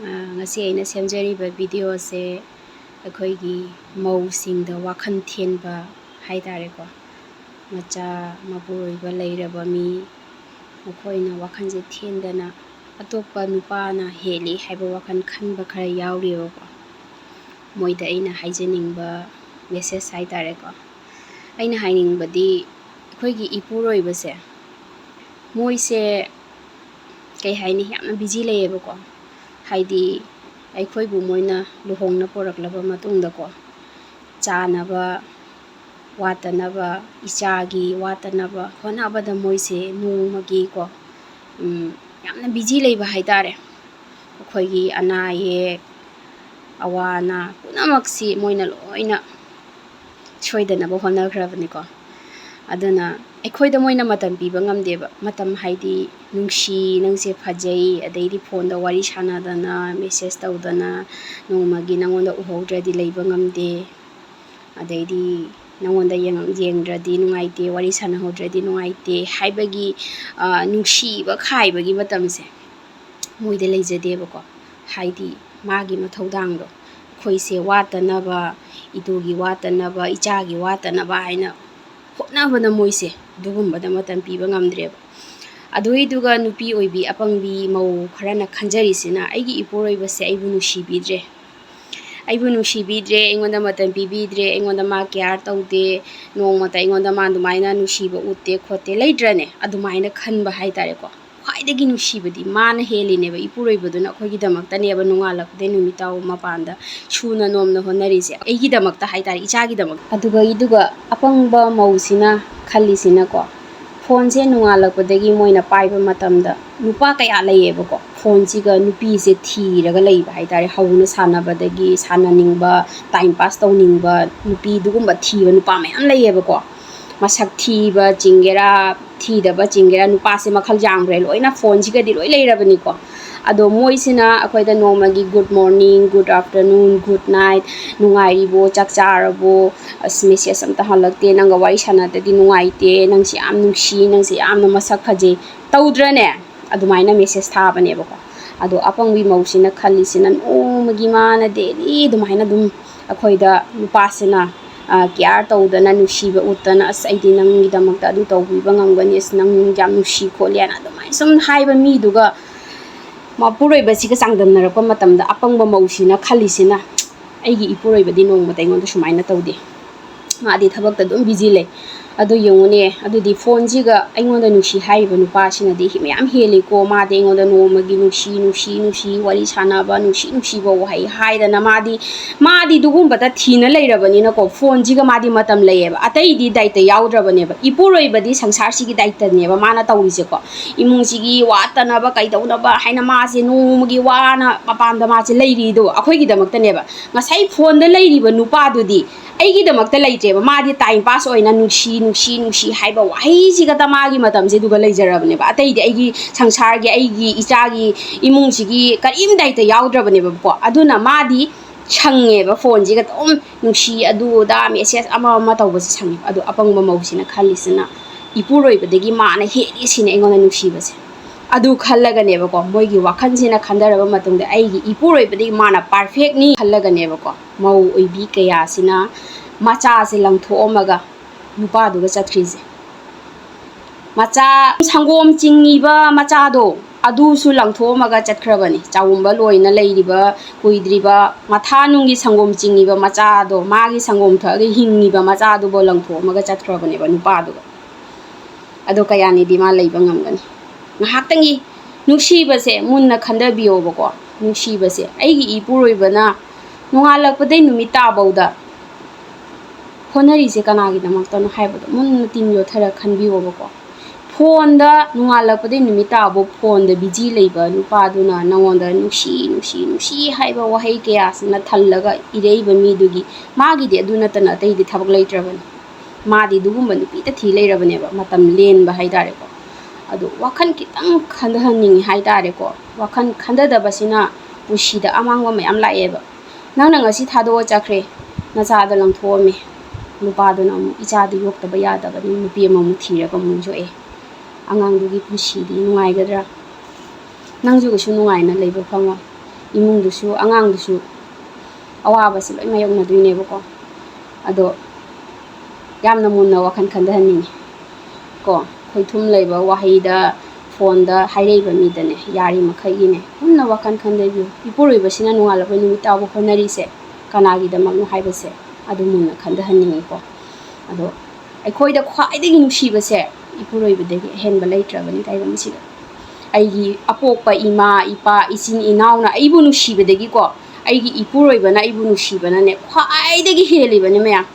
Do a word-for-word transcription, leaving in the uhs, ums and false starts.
ꯑ, ꯉꯁꯤ ꯑꯩꯅ ꯁꯦꯝꯖꯔꯤꯕ video ꯑꯁꯦ ꯑꯩꯈꯣꯏꯒꯤ ꯃꯧꯁꯤꯡꯗ ꯋꯥꯈꯜ ꯊꯦꯟꯕ ꯍꯥꯏ ꯇꯥꯔꯦꯀꯣ꯫ ꯃꯆꯥ ꯃꯄꯨꯔꯣꯏꯕ ꯂꯩꯔꯕ ꯃꯤ, ꯃꯈꯣꯏꯅ ꯋꯥꯈꯜꯁꯦ ꯊꯦꯟꯗꯅ ꯑꯇꯣꯞꯄ ꯅꯨꯄꯥꯅ ꯍꯦꯜꯂꯤ ꯍꯥꯏꯕ ꯋꯥꯈꯜ ꯈꯟꯕ ꯈꯔ ꯌꯥꯎꯔꯤꯕꯀꯣ꯫ ꯃꯣꯏꯗ ꯑꯩꯅ ꯍꯥꯏꯖꯅꯤꯡꯕ message ꯍꯥꯏ ꯇꯥꯔꯦꯀꯣ꯫ ꯑꯩꯅ ꯍꯥꯏꯅꯤꯡꯕꯗꯤ, ꯑꯩꯈꯣꯏꯒꯤ ꯏꯄꯨꯔꯣꯏꯕꯁꯦ, ꯃꯣꯏꯁꯦ ꯀꯩ ꯍꯥꯏꯅꯤ, ꯌꯥꯝꯅ busy ꯂꯩꯌꯦꯕꯀꯣ꯫ ꯍꯥꯏꯗꯤ, ꯑꯩꯈꯣꯏꯕꯨ ꯃꯣꯏꯅ ꯂꯨꯍꯣꯡꯅ ꯄꯨꯔꯛꯂꯕ ꯃꯇꯨꯡꯗꯀꯣ, ꯆꯥꯅꯕ ꯋꯥꯠꯇꯅꯕ, ꯏꯆꯥꯒꯤ ꯋꯥꯠꯇꯅꯕ ꯍꯣꯠꯅꯕꯗ ꯃꯣꯏꯁꯦ ꯅꯣꯡꯃꯒꯤꯀꯣ, ꯎꯝ, ꯌꯥꯝꯅ busy ꯂꯩꯕ ꯍꯥꯏ ꯇꯥꯔꯦ꯫ ꯑꯩꯈꯣꯏꯒꯤ ꯑꯅꯥ ꯑꯌꯦꯛ, ꯑꯋꯥ ꯑꯅꯥ ꯄꯨꯝꯅꯃꯛꯁꯤ ꯃꯣꯏꯅ ꯂꯣꯏꯅ ꯁꯣꯏꯗꯅꯕ ꯍꯣꯠꯅꯈ꯭ꯔꯕꯅꯤꯀꯣ꯫ ꯑꯗꯨꯅ ꯑꯩꯈꯣꯏꯗ ꯃꯣꯏꯅ ꯃꯇꯝ ꯄꯤꯕ ꯉꯝꯗꯦꯕ꯫ ꯃꯇꯝ ꯍꯥꯏꯗꯤ ꯅꯨꯡꯁꯤ, ꯅꯪꯁꯦ ꯐꯖꯩ, ꯑꯗꯩꯗꯤ phoneꯗ ꯋꯥꯔꯤ ꯁꯥꯟꯅꯗꯅ, message ꯇꯧꯗꯅ, ꯅꯣꯡꯃꯒꯤ ꯅꯪꯉꯣꯟꯗ ꯎꯍꯧꯗ꯭ꯔꯗꯤ ꯂꯩꯕ ꯉꯝꯗꯦ, ꯑꯗꯩꯗꯤ ꯅꯪꯉꯣꯟꯗ ꯌꯦꯡ-, ꯌꯦꯡꯗ꯭ꯔꯗꯤ ꯅꯨꯡꯉꯥꯏꯇꯦ, ꯋꯥꯔꯤ ꯁꯥꯟꯅꯍꯧꯗ꯭ꯔꯗꯤ ꯅꯨꯡꯉꯥꯏꯇꯦ ꯍꯥꯏꯕꯒꯤ, ꯑ, ꯅꯨꯡꯁꯤꯕ ꯈꯥꯏꯕꯒꯤ ꯃꯇꯝꯁꯦ ꯃꯣꯏꯗ ꯂꯩꯖꯗꯦꯕꯀꯣ꯫ ꯍꯥꯏꯗꯤ ꯃꯥꯒꯤ ꯃꯊꯧꯗꯥꯡꯗꯣ, ꯑꯩꯈꯣꯏꯁꯦ ꯋꯥꯠꯇꯅꯕ, ꯏꯇꯨꯒꯤ ꯋꯥꯠꯇꯅꯕ, ꯏꯆꯥꯒꯤ ꯋꯥꯠꯇꯅꯕ ꯍꯥꯏꯅ ꯍꯣꯠꯅꯕꯗ ꯃꯣꯏꯁꯦ ꯑꯗꯨꯒꯨꯝꯕꯗ ꯃꯇꯝ ꯄꯤꯕ ꯉꯝꯗ꯭ꯔꯦꯕ꯫ ꯑꯗꯨꯏꯗꯨꯒ ꯅꯨꯄꯤ ꯑꯣꯏꯕꯤ ꯑꯄꯪꯕꯤ ꯃꯧ ꯈꯔꯅ ꯈꯟꯖꯔꯤꯁꯤꯅ, "ꯑꯩꯒꯤ ꯏꯄꯨꯔꯣꯏꯕꯁꯦ ꯑꯩꯕꯨ ꯅꯨꯡꯁꯤꯕꯤꯗ꯭ꯔꯦ, ꯑꯩꯕꯨ ꯅꯨꯡꯁꯤꯕꯤꯗ꯭ꯔꯦ, ꯑꯩꯉꯣꯟꯗ ꯃꯇꯝ ꯄꯤꯕꯤꯗ꯭ꯔꯦ, ꯑꯩꯉꯣꯟꯗ ꯃꯥ care ꯇꯧꯗꯦ, ꯅꯣꯡꯃꯇ ꯑꯩꯉꯣꯟꯗ ꯃꯥ ꯑꯗꯨꯃꯥꯏꯅ ꯅꯨꯡꯁꯤꯕ ꯎꯠꯇꯦ ꯈꯣꯠꯇꯦ", ꯂꯩꯇ꯭ꯔꯅꯦ? ꯑꯗꯨꯃꯥꯏꯅ ꯈꯟꯕ ꯍꯥꯏ ꯇꯥꯔꯦꯀꯣ꯫ ꯈ꯭ꯋꯥꯏꯗꯒꯤ ꯅꯨꯡꯁꯤꯕꯗꯤ ꯃꯥꯅ ꯍꯦꯜꯂꯤꯅꯦꯕ, ꯏꯄꯨꯔꯣꯏꯕꯗꯨꯅ ꯑꯩꯈꯣꯏꯒꯤꯗꯃꯛꯇꯅꯦꯕ ꯅꯣꯡꯉꯥꯜꯂꯛꯄꯗꯩ ꯅꯨꯃꯤꯠ ꯇꯥꯕ ꯃꯄꯥꯟꯗ ꯁꯨꯅ ꯅꯣꯝꯅ ꯍꯣꯠꯅꯔꯤꯁꯦ, ꯑꯩꯒꯤꯗꯃꯛꯇ ꯍꯥꯏ ꯇꯥꯔꯦ, ꯏꯆꯥꯒꯤꯗꯃꯛ꯫ ꯑꯗꯨꯒ, ꯑꯗꯨꯒ ꯑꯄꯪꯕ ꯃꯧꯁꯤꯅ ꯈꯜꯂꯤꯁꯤꯅꯀꯣ, phoneꯁꯦ ꯅꯣꯡꯉꯥꯜꯂꯛꯄꯗꯒꯤ ꯃꯣꯏꯅ ꯄꯥꯏꯕ ꯃꯇꯝꯗ ꯅꯨꯄꯥ ꯀꯌꯥ ꯂꯩꯌꯦꯕꯀꯣ, phoneꯁꯤꯒ ꯅꯨꯄꯤꯁꯦ ꯊꯤꯔꯒ ꯂꯩꯕ ꯍꯥꯏ ꯇꯥꯔꯦ꯫ ꯍꯧꯅ ꯁꯥꯟꯅꯕꯗꯒꯤ, ꯁꯥꯟꯅꯅꯤꯡꯕ, time pass ꯇꯧꯅꯤꯡꯕ ꯅꯨꯄꯤ, ꯑꯗꯨꯒꯨꯝꯕ ꯊꯤꯕ ꯅꯨꯄꯥ ꯃꯌꯥꯝ ꯂꯩꯌꯦꯕꯀꯣ꯫ ꯃꯁꯛ ꯊꯤꯕ ꯆꯤꯡꯒꯦꯔꯥ, ꯊꯤꯗꯕ ꯆꯤꯡꯒꯦꯔꯥ, ꯅꯨꯄꯥꯁꯦ ꯃꯈꯜ ꯌꯥꯝꯈ꯭ꯔꯦ, ꯂꯣꯏꯅ phoneꯁꯤꯒꯗꯤ ꯂꯣꯏ ꯂꯩꯔꯕꯅꯤꯀꯣ꯫ ꯑꯗꯣ ꯃꯣꯏꯁꯤꯅ ꯑꯩꯈꯣꯏꯗ ꯅꯣꯡꯃꯒꯤ good morning, good afternoon, good night, ꯅꯨꯡꯉꯥꯏꯔꯤꯕꯣ, ꯆꯥꯛ ꯆꯥꯔꯕꯣ, ꯑꯁ, message ꯑꯝꯇ ꯍꯜꯂꯛꯇꯦ, ꯅꯪꯒ ꯋꯥꯔꯤ ꯁꯥꯟꯅꯗ꯭ꯔꯗꯤ ꯅꯨꯡꯉꯥꯏꯇꯦ, ꯅꯪꯁꯦ ꯌꯥꯝ ꯅꯨꯡꯁꯤ, ꯅꯪꯁꯦ ꯌꯥꯝꯅ ꯃꯁꯛ ꯐꯖꯩ, ꯇꯧꯗ꯭ꯔꯅꯦ? ꯑꯗꯨꯃꯥꯏꯅ message ꯊꯥꯕꯅꯦꯕꯀꯣ꯫ ꯑꯗꯣ ꯑꯄꯪꯕꯤ ꯃꯧꯁꯤꯅ ꯈꯜꯂꯤꯁꯤꯅ ꯅꯣꯡꯃꯒꯤ ꯃꯥꯅ ꯗꯦꯂꯤ ꯑꯗꯨꯃꯥꯏꯅ ꯑꯗꯨꯝ ꯑꯩꯈꯣꯏꯗ ꯅꯨꯄꯥꯁꯤꯅ ꯀꯤꯌꯥꯔ ꯇꯧꯗꯅ, ꯅꯨꯡꯁꯤꯕ ꯎꯠꯇꯅ, "ꯑꯁ, ꯑꯩꯗꯤ ꯅꯪꯒꯤꯗꯃꯛꯇ ꯑꯗꯨ ꯇꯧꯕꯤꯕ ꯉꯝꯒꯅꯤ, ꯑꯁ, ꯅꯪ ꯌꯥꯝ ꯅꯨꯡꯁꯤ ꯈꯣꯠꯂꯤ" ꯍꯥꯏꯅ ꯑꯗꯨꯃꯥꯏꯅ ꯁꯨꯝ ꯍꯥꯏꯕ ꯃꯤꯗꯨꯒ ꯃꯄꯨꯔꯣꯏꯕꯁꯤꯒ ꯆꯥꯡꯗꯝꯅꯔꯛꯄ ꯃꯇꯝꯗ ꯑꯄꯪꯕ ꯃꯧꯁꯤꯅ ꯈꯜꯂꯤꯁꯤꯅ, "ꯑꯩꯒꯤ ꯏꯄꯨꯔꯣꯏꯕꯗꯤ ꯅꯣꯡꯃꯇ ꯑꯩꯉꯣꯟꯗ ꯁꯨꯃꯥꯏꯅ ꯇꯧꯗꯦ, ꯃꯥꯗꯤ ꯊꯕꯛꯇ ꯑꯗꯨꯝ ꯕꯤꯖꯤ ꯂꯩ꯫ ꯑꯗꯨ ꯌꯦꯡꯉꯨꯅꯦ, ꯑꯗꯨꯗꯤ ꯐꯣꯟꯁꯤꯒ ꯑꯩꯉꯣꯟꯗ ꯅꯨꯡꯁꯤ ꯍꯥꯏꯔꯤꯕ ꯅꯨꯄꯥꯁꯤꯅꯗꯤ ꯃꯌꯥꯝ ꯍꯦꯜꯂꯤꯀꯣ, ꯃꯥꯗꯤ ꯑꯩꯉꯣꯟꯗ ꯅꯣꯡꯃꯒꯤ ꯅꯨꯡꯁꯤ ꯅꯨꯡꯁꯤ ꯅꯨꯡꯁꯤ ꯋꯥꯔꯤ ꯁꯥꯟꯅꯕ, ꯅꯨꯡꯁꯤ ꯅꯨꯡꯁꯤꯕ ꯋꯥꯍꯩ ꯍꯥꯏꯗꯅ ꯃꯥꯗꯤ, ꯃꯥꯗꯤ ꯑꯗꯨꯒꯨꯝꯕꯗ ꯊꯤꯅ ꯂꯩꯔꯕꯅꯤꯅꯀꯣ, ꯐꯣꯟꯁꯤꯒ ꯃꯥꯗꯤ ꯃꯇꯝ ꯂꯩꯌꯦꯕ, ꯑꯇꯩꯗꯤ ꯗꯥꯏꯇ ꯌꯥꯎꯗ꯭ꯔꯕꯅꯦꯕ꯫ ꯏꯄꯨꯔꯣꯏꯕꯗꯤ ꯁꯪꯁꯥꯔꯁꯤꯒꯤ ꯗꯥꯏꯇꯅꯦꯕ ꯃꯥꯅ ꯇꯧꯔꯤꯁꯦꯀꯣ, ꯏꯃꯨꯡꯁꯤꯒꯤ ꯋꯥꯠꯇꯅꯕ ꯀꯩꯗꯧꯅꯕ ꯍꯥꯏꯅ ꯃꯥꯁꯦ ꯅꯣꯡꯃꯒꯤ ꯋꯥꯅ ꯃꯄꯥꯟꯗ ꯃꯥꯁꯦ ꯂꯩꯔꯤꯗꯣ ꯑꯩꯈꯣꯏꯒꯤꯗꯃꯛꯇꯅꯦꯕ꯫ ꯉꯁꯥꯏ ꯐꯣꯟꯗ ꯂꯩꯔꯤꯕ ꯅꯨꯄꯥꯗꯨꯗꯤ ꯑꯩꯒꯤꯗꯃꯛꯇ ꯂꯩꯇ꯭ꯔꯦꯕ, ꯃꯥꯗꯤ ꯇꯥꯏꯝ ꯄꯥꯁ ꯑꯣꯏꯅ ꯅꯨꯡꯁꯤ ꯅꯨꯡꯁꯤ ꯅꯨꯡꯁꯤ ꯍꯥꯏꯕ ꯋꯥꯍꯩꯁꯤꯒꯇ ꯃꯥꯒꯤ ꯃꯇꯝꯁꯤꯗꯨꯒ ꯂꯩꯖꯔꯕꯅꯦꯕ꯫ ꯑꯇꯩꯗꯤ ꯑꯩꯒꯤ ꯁꯪꯁꯥꯔꯒꯤ, ꯑꯩꯒꯤ ꯏꯆꯥꯒꯤ, ꯏꯃꯨꯡꯁꯤꯒꯤ ꯀꯔꯤꯝ ꯗꯥꯏꯇ ꯌꯥꯎꯗ꯭ꯔꯕꯅꯦꯕꯀꯣ꯫ ꯑꯗꯨꯅ ꯃꯥꯗꯤ ꯁꯪꯉꯦꯕ, ꯐꯣꯟꯁꯤꯒ ꯑꯗꯨꯝ ꯅꯨꯡꯁꯤ ꯑꯗꯨ ꯑꯗꯥ ꯃꯦꯁꯦꯖ ꯑꯃ ꯑꯃ ꯇꯧꯕꯁꯦ ꯁꯪꯉꯦꯕ꯫ ꯑꯗꯣ ꯑꯄꯪꯕ ꯃꯧꯁꯤꯅ ꯈꯜꯂꯤꯁꯤꯅ ꯏꯄꯨꯔꯣꯏꯕꯗꯒꯤ ꯃꯥꯅ ꯍꯦꯜꯂꯤ ꯁꯤꯅꯦ ꯑꯩꯉꯣꯟꯗ ꯅꯨꯡꯁꯤꯕꯁꯦ꯫ ꯑꯗꯨ ꯈꯜꯂꯒꯅꯦꯕꯀꯣ, ꯃꯣꯏꯒꯤ ꯋꯥꯈꯜꯁꯤꯅ ꯈꯟꯊꯔꯕ ꯃꯇꯨꯡꯗ ꯑꯩꯒꯤ ꯏꯄꯨꯔꯣꯏꯕꯗꯒꯤ ꯃꯥꯅ ꯄꯥꯔꯐꯦꯛꯅꯤ ꯈꯜꯂꯒꯅꯦꯕꯀꯣ, ꯃꯧ ꯑꯣꯏꯕꯤ ꯀꯌꯥꯁꯤꯅ ꯃꯆꯥꯁꯦ ꯂꯪꯊꯣꯛꯑꯝꯃꯒ ꯅꯨꯄꯥꯗꯨꯒ ꯆꯠꯈ꯭ꯔꯤꯁꯦ꯫ ꯃꯆꯥ, ꯁꯪꯒꯣꯝ ꯆꯤꯡꯉꯤꯕ ꯃꯆꯥꯗꯣ, ꯑꯗꯨꯁꯨ ꯂꯪꯊꯣꯛꯑꯝꯃꯒ ꯆꯠꯈ꯭ꯔꯕꯅꯤ꯫ ꯆꯥꯎꯝꯕ ꯂꯣꯏꯅ ꯂꯩꯔꯤꯕ, ꯀꯨꯏꯗ꯭ꯔꯤꯕ, ꯃꯊꯥ ꯅꯨꯡꯒꯤ ꯁꯪꯒꯣꯝ ꯆꯤꯡꯉꯤꯕ ꯃꯆꯥꯗꯣ, ꯃꯥꯒꯤ ꯁꯪꯒꯣꯝ ꯊꯛꯑꯒ ꯍꯤꯡꯉꯤꯕ ꯃꯆꯥꯗꯨꯕꯨ ꯂꯪꯊꯣꯛꯑꯝꯃꯒ ꯆꯠꯈ꯭ꯔꯕꯅꯦꯕ ꯅꯨꯄꯥꯗꯨꯒ꯫ ꯑꯗꯣ ꯀꯌꯥꯅꯤꯗꯤ ꯃꯥ ꯂꯩꯕ ꯉꯝꯒꯅꯤ? ꯉꯥꯏꯍꯥꯛꯇꯪꯒꯤ ꯅꯨꯡꯁꯤꯕꯁꯦ ꯃꯨꯟꯅ ꯈꯟꯊꯕꯤꯌꯣꯕꯀꯣ꯫ ꯅꯨꯡꯁꯤꯕꯁꯦ, ꯑꯩꯒꯤ ꯏꯄꯨꯔꯣꯏꯕꯅ ꯅꯣꯡꯉꯥꯜꯂꯛꯄꯗꯩ ꯅꯨꯃꯤꯠ ꯇꯥꯐꯧꯗ ꯍꯣꯠꯅꯔꯤꯁꯦ ꯀꯅꯥꯒꯤꯗꯃꯛꯇꯅꯣ ꯍꯥꯏꯕꯗꯣ ꯃꯨꯟꯅ ꯇꯤꯡ ꯌꯣꯠꯊꯔ ꯈꯟꯕꯤꯌꯣꯕꯀꯣ꯫ ꯐꯣꯟꯗ, ꯅꯣꯡꯉꯥꯜꯂꯛꯄꯗꯩ ꯅꯨꯃꯤꯠ ꯇꯥꯕꯧ ꯐꯣꯟꯗ ꯕꯤꯖꯤ ꯂꯩꯕ ꯅꯨꯄꯥꯗꯨꯅ ꯅꯉꯣꯟꯗ ꯅꯨꯡꯁꯤ, ꯅꯨꯡꯁꯤ, ꯅꯨꯡꯁꯤ ꯍꯥꯏꯕ ꯋꯥꯍꯩ ꯀꯌꯥꯁꯤꯅ ꯊꯜꯂꯒ ꯏꯔꯛꯏꯕ ꯃꯤꯗꯨꯒꯤ, ꯃꯥꯒꯤꯗꯤ ꯑꯗꯨ ꯅꯠꯇꯅ ꯑꯇꯩꯗꯤ ꯊꯕꯛ ꯂꯩꯇ꯭ꯔꯕꯅꯤ꯫ ꯃꯥꯗꯤ ꯑꯗꯨꯒꯨꯝꯕ ꯅꯨꯄꯤꯗ ꯊꯤ ꯂꯩꯔꯕꯅꯦꯕ, ꯃꯇꯝ ꯂꯦꯟꯕ ꯍꯥꯏ ꯇꯥꯔꯦꯀꯣ꯫ ꯑꯗꯣ ꯋꯥꯈꯜ ꯈꯤꯇꯪ ꯈꯟꯊꯍꯟꯅꯤꯡꯉꯤ ꯍꯥꯏ ꯇꯥꯔꯦꯀꯣ꯫ ꯋꯥꯈꯜ ꯈꯟꯊꯗꯕꯁꯤꯅ ꯄꯨꯟꯁꯤꯗ ꯑꯃꯥꯡꯕ ꯃꯌꯥꯝ ꯂꯥꯛꯑꯦꯕ꯫ ꯅꯪꯅ ꯉꯁꯤ ꯊꯥꯗꯣꯛꯑ ꯆꯠꯈ꯭ꯔꯦ, ꯅꯆꯥꯗ ꯂꯪꯊꯣꯛꯑꯝꯃꯦ, ꯅꯨꯄꯥꯗꯨꯅ ꯑꯃꯨꯛ ꯏꯆꯥꯗꯨ ꯌꯣꯛꯇꯕ ꯌꯥꯗꯕꯅꯤ, ꯅꯨꯄꯤ ꯑꯃꯃꯨꯛ ꯊꯤꯔꯒ ꯑꯃꯨꯛ ꯌꯣꯛꯑꯦ꯫ ꯑꯉꯥꯡꯗꯨꯒꯤ ꯄꯨꯟꯁꯤꯗꯤ ꯅꯨꯡꯉꯥꯏꯒꯗ꯭ꯔꯥ? ꯅꯪꯁꯨ ꯀꯩꯁꯨ ꯅꯨꯡꯉꯥꯏꯅ ꯂꯩꯕ ꯐꯪꯉꯣꯏ꯫ ꯏꯃꯨꯡꯗꯨꯁꯨ ꯑꯉꯥꯡꯗꯨꯁꯨ ꯑꯋꯥꯕꯁꯦ ꯂꯣꯏ ꯃꯥꯌꯣꯛꯅꯗꯣꯏꯅꯦꯕꯀꯣ꯫ ꯑꯗꯣ ꯌꯥꯝꯅ ꯃꯨꯟꯅ ꯋꯥꯈꯜ ꯈꯟꯊꯍꯟꯅꯤꯡꯉꯤ ꯀꯣ꯫ ꯈꯣꯏꯊꯨꯝ ꯂꯩꯕ ꯋꯥꯍꯩꯗ, ꯐꯣꯟꯗ ꯍꯥꯏꯔꯛꯏꯕ ꯃꯤꯗꯅꯦ, ꯌꯥꯔꯤꯃꯈꯩꯒꯤꯅꯦ ꯃꯨꯟꯅ ꯋꯥꯈꯜ ꯈꯟꯊꯕꯤꯌꯨ꯫ ꯏꯄꯨꯔꯣꯏꯕꯁꯤꯅ ꯅꯣꯡꯉꯥꯜꯂꯛꯄ ꯅꯨꯃꯤꯠ ꯇꯥꯕ ꯍꯣꯠꯅꯔꯤꯁꯦ ꯀꯅꯥꯒꯤꯗꯃꯛꯅꯣ ꯍꯥꯏꯕꯁꯦ ꯑꯗꯨ ꯃꯨꯟꯅ ꯈꯟꯊꯍꯟꯅꯤꯡꯉꯤꯀꯣ꯫ ꯑꯗꯣ ꯑꯩꯈꯣꯏꯗ ꯈ꯭ꯋꯥꯏꯗꯒꯤ ꯅꯨꯡꯁꯤꯕꯁꯦ ꯏꯄꯨꯔꯣꯏꯕꯗꯒꯤ ꯑꯍꯦꯟꯕ ꯂꯩꯇ꯭ꯔꯕꯅꯤ ꯇꯥꯏꯕꯪꯁꯤꯗ꯫ ꯑꯩꯒꯤ ꯑꯄꯣꯛꯄ ꯏꯃꯥ, ꯏꯄꯥ, ꯏꯆꯤꯟ ꯏꯅꯥꯎꯅ ꯑꯩꯕꯨ ꯅꯨꯡꯁꯤꯕꯗꯒꯤꯀꯣ, ꯑꯩꯒꯤ ꯏꯄꯨꯔꯣꯏꯕꯅ ꯑꯩꯕꯨ ꯅꯨꯡꯁꯤꯕꯅꯅꯦ ꯈ꯭ꯋꯥꯏꯗꯒꯤ ꯍꯦꯜꯂꯤꯕꯅꯤ ꯃꯌꯥꯝ꯫